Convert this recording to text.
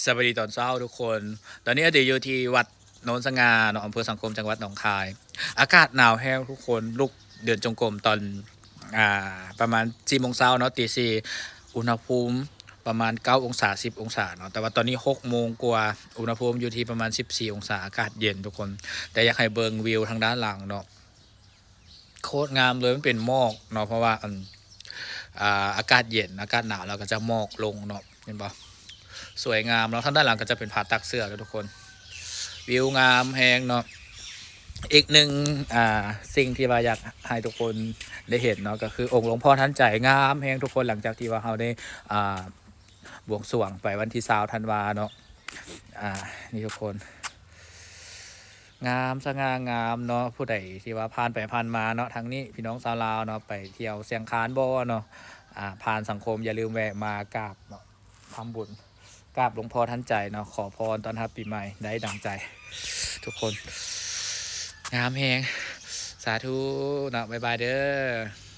ສະບາຍດີຕອນເຊົ້າທຸກຄົນ. ຕອນນີ້ອາຕິຢູ່ທີ່ວັດໂນນສະຫງ່າເນາະ, ອຳເພີສັງຄົມ ຈັງຫວັດໜອງຄາຍ. ອາກາດໜາວແຮງທຸກຄົນ. ລຸກເດີນຈົງກົມຕອນ ອ່າ ປະມານສີ່ໂມງເຊົ້າເນາະ, ຕີສີ່ ອຸນຫະພູມປະມານເກົ້າອົງສາ ສິບອົງສາເນາະ, ແຕ່ວ່າຕອນນີ້ຫົກໂມງກວ່າ ອຸນຫະພູມຢູ່ທີ່ປະມານສິບສີ່ອົງສາ, ອາກາດເຢັນທຸກຄົນ. ແຕ່ຢາກໃຫ້ເບິ່ງວິວທາງດ້ານຫຼັງເນາະ. ໂຄດງາມເລີຍ, ມັນເປັນໝອກເນາະ, ເພາະວ່າ ອັນ ອ່າ ອາກາດເຢັນ ອາກາດໜາວ ແລ້ວກໍຈະໝອກລົງເນາະ, ເຫັນບໍ່? ສວຍງາມເນາະ. ທາງດ້ານຫຼັງກໍຈະເປັນຜາຕັກເສື້ອເນາະທຸກຄົນ. ວິວງາມແຮງເນາະ. ອີກໜຶ່ງ ອ່າ ສິ່ງທີ່ວ່າຢາກໃຫ້ທຸກຄົນໄດ້ເຫັນເນາະ ກໍຄືອົງຫຼວງພໍ່ທັນໃຈ ງາມແຮງທຸກຄົນ. ຫຼັງຈາກທີ່ວ່າເຮົາໄດ້ ອ່າ ບວງສວງໄປວັນທີຊາວທັນວາເນາະ. ອ່າ ນີ້ທຸກຄົນ ງາມ ສະຫງ່າງາມເນາະ. ຜູ້ໃດທີ່ວ່າຜ່ານໄປຜ່ານມາເນາະ ທາງນີ້ ພີ່ນ້ອງຊາວລາວເນາະ, ໄປທ່ຽວຊຽງຄານບໍ່ເນາະ, ອ່າ ຜ່ານສັງຄົມ ຢ່າລືມແວະມາກາບເນາະ, ທຳບຸນ ກາບຫຼວງພໍ່ທັນໃຈເນາະ, ຂໍພອນຕ້ອນຮັບປີໃໝ່ໄດ້ດັ່ງໃຈ ທຸກຄົນ. ງາມແຮງ. ສາທຸເນາະ. ບາຍບາຍເດີ.